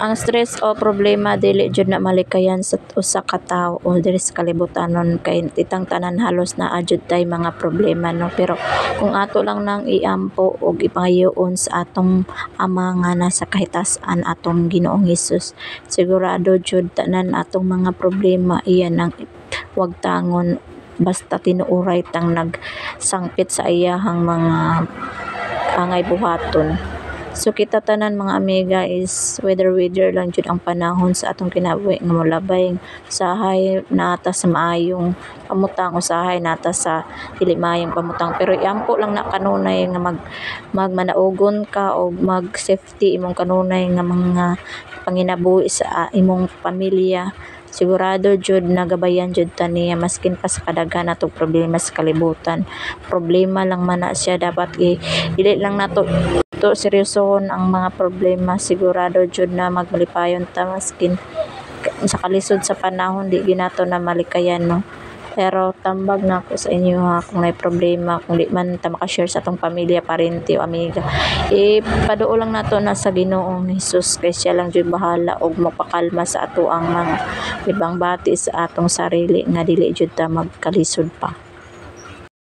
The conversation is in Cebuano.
Ang stress o problema, dili jud na malikayan sa usa ka tawo o diri sa kalibutanon kay kitang tanan halos naa jud tay mga problema, no? Pero kung ato lang nang iampo og ipangayoon sa atong Ama nga nasa kahitaas-an, atong Ginoong Hesus, sigurado jud tanan atong mga problema iya nang wagtangon basta tinuoray tang nagsangpit sa iyahang mga angay buhaton. So kita tanan, mga amiga, is weather weather lang jud ang panahon sa atong kinabuhi nga molabay. Usahay naa ta sa maayong pamutang, usahay naa ta sa dili maayong pamutang, pero iampo lang na kanunay nga magmanaugon ka og mag safety imong kanunay nga mga panginabuhi sa imong pamilya. Sigurado jud nagabayan jud ta niya maskin pa sa kadaghan natong problema sa kalibutan. Problema lang man na siya, dapat dili lang nato to seryosohon ang mga problema. Sigurado jud na magmalipayon ta maskin sa kalisod sa panahon, di gyud nato na malikayan, no? Pero tambag nako sa inyo ha, kung naay problema, kung di man ta maka-share sa atong pamilya, parente o amiga, ipaduol lang nato na sa Ginoong Hesus kay siya lang jud bahala og mopakalma sa ato ang mga ibang bati sa atong sarili nga dili jud ta magkalisod pa.